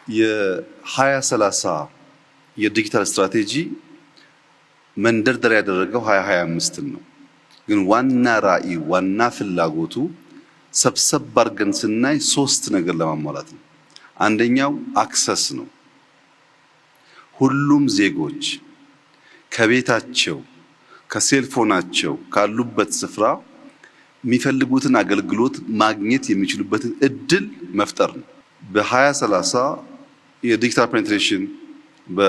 የ2030 የዲጂታል ስትራቴጂ መንደርደሪያ ያደረገው 2025ን ነው። ግን ዋና ራዕይ ዋና ፍላጎቱ ሰብሰብ አድርገን ስናይ ሶስት ነገር ለማሟላት ነው። አንደኛው access ነው። ሁሉም ዜጎች ከቤታቸው ከ cell phone ኣቸው ካሉበት ስፍራ የሚፈልጉትን አገልግሎት ማግኘት የሚችሉበትን እድል መፍጠር ነው። በ2030 የ digital penetration በ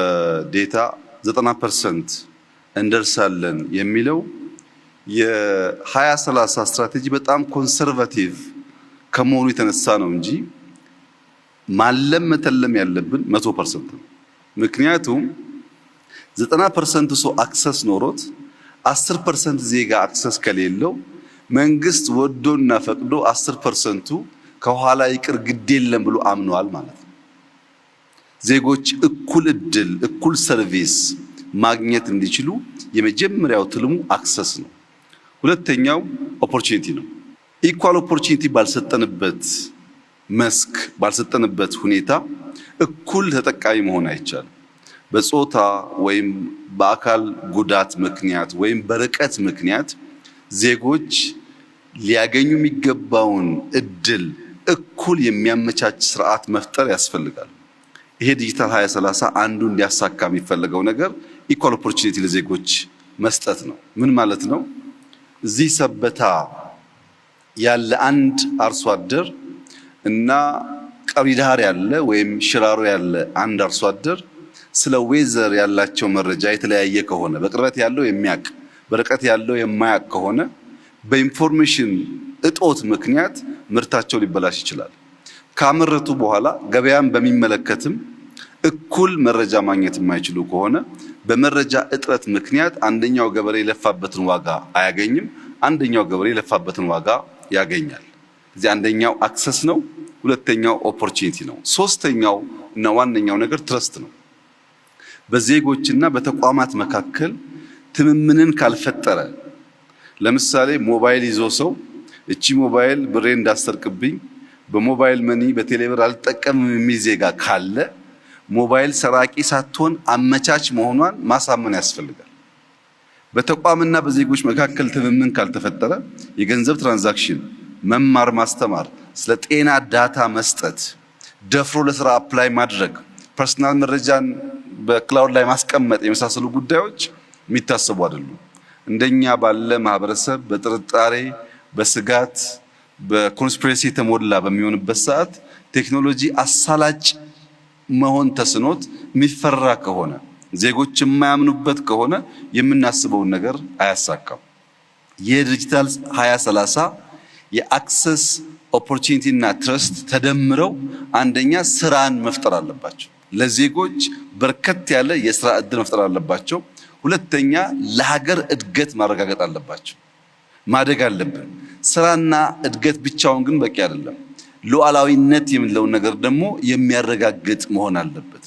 data 90% እንደርሳለን የሚለው የ2030 ስትራቴጂ በጣም conservative ከመሆኑ የተነሳ ነው እንጂ ማለም መተለም ያለብን 100% ነው። ምክንያቱም 90% ሰው access ኖሮት 10% ዜጋ access ከሌለው መንግስት ወዶና ፈቅዶ 10%ቱ ከኋላ ይቅር ግድ የለም ብሎ አምኗል ማለት ነው። ዜጎች እኩል እድል እኩል service ማግኘት እንዲችሉ የመጀመሪያው ትልሙ access ነው። ሁለተኛው opportunity ነው። Equal opportunity ባልሰጠንበት መስክ ባልሰጠንበት ሁኔታ እኩል ተጠቃሚ መሆን አይቻልም። በጾታ ወይም በአካል ጉዳት ምክንያት ወይም በርቀት ምክንያት ዜጎች ሊያገኙ የሚገባውን እድል እኩል የሚያመቻች ስርዓት መፍጠር ያስፈልጋል። ይሄ ዲጂታል 2030 አንዱ እንዲያሳካ የሚፈለገው ነገር equal opportunity ለዜጎች መስጠት ነው። ምን ማለት ነው? እዚህ ሰበታ ያለ አንድ አርሶ አደር እና ቀብሪ ዳህር ያለ ወይም ሽራሮ ያለ አንድ አርሶ አደር ስለ weather ያላቸው መረጃ የተለያየ ከሆነ፣ በቅርበት ያለው የሚያቅ በርቀት ያለው የማያቅ ከሆነ፣ በ information እጦት ምክንያት ምርታቸው ሊበላሽ ይችላል። ካመረቱ በኋላ ገበያን በሚመለከትም እኩል መረጃ ማግኘት የማይችሉ ከሆነ በመረጃ እጥረት ምክንያት አንደኛው ገበሬ የለፋበትን ዋጋ አያገኝም፣ አንደኛው ገበሬ የለፋበትን ዋጋ ያገኛል። እዚህ አንደኛው access ነው፣ ሁለተኛው opportunity ነው። ሶስተኛው እና ዋነኛው ነገር trust ነው። በዜጎችና በተቋማት መካከል ትምምንን ካልፈጠረ፣ ለምሳሌ ሞባይል ይዞ ሰው እቺ ሞባይል ብሬ እንዳሰርቅብኝ በ mobile money በቴሌብር አልጠቀምም የሚል ዜጋ ካለ ሞባይል ሰራቂ ሳትሆን አመቻች መሆኗን ማሳመን ያስፈልጋል። በተቋምና በዜጎች መካከል ትምምን ካልተፈጠረ የገንዘብ transaction፣ መማር ማስተማር፣ ስለ ጤና data መስጠት፣ ደፍሮ ለስራ apply ማድረግ፣ personal መረጃን በ cloud ላይ ማስቀመጥ የመሳሰሉ ጉዳዮች የሚታሰቡ አይደሉም። እንደኛ ባለ ማህበረሰብ በጥርጣሬ፣ በስጋት፣ በ conspiracy የተሞላ በሚሆንበት ሰዓት ቴክኖሎጂ አሳላጭ መሆን ተስኖት የሚፈራ ከሆነ፣ ዜጎች የማያምኑበት ከሆነ የምናስበውን ነገር አያሳካም። የዲጂታል 2030 የ access፣ opportunity እና trust ተደምረው አንደኛ ስራን መፍጠር አለባቸው። ለዜጎች በርከት ያለ የስራ እድል መፍጠር አለባቸው። ሁለተኛ ለሀገር እድገት ማረጋገጥ አለባቸው። ማደግ አለብን። ስራና እድገት ብቻውን ግን በቂ አይደለም። ሉዓላዊነት የምንለውን ነገር ደግሞ የሚያረጋግጥ መሆን አለበት።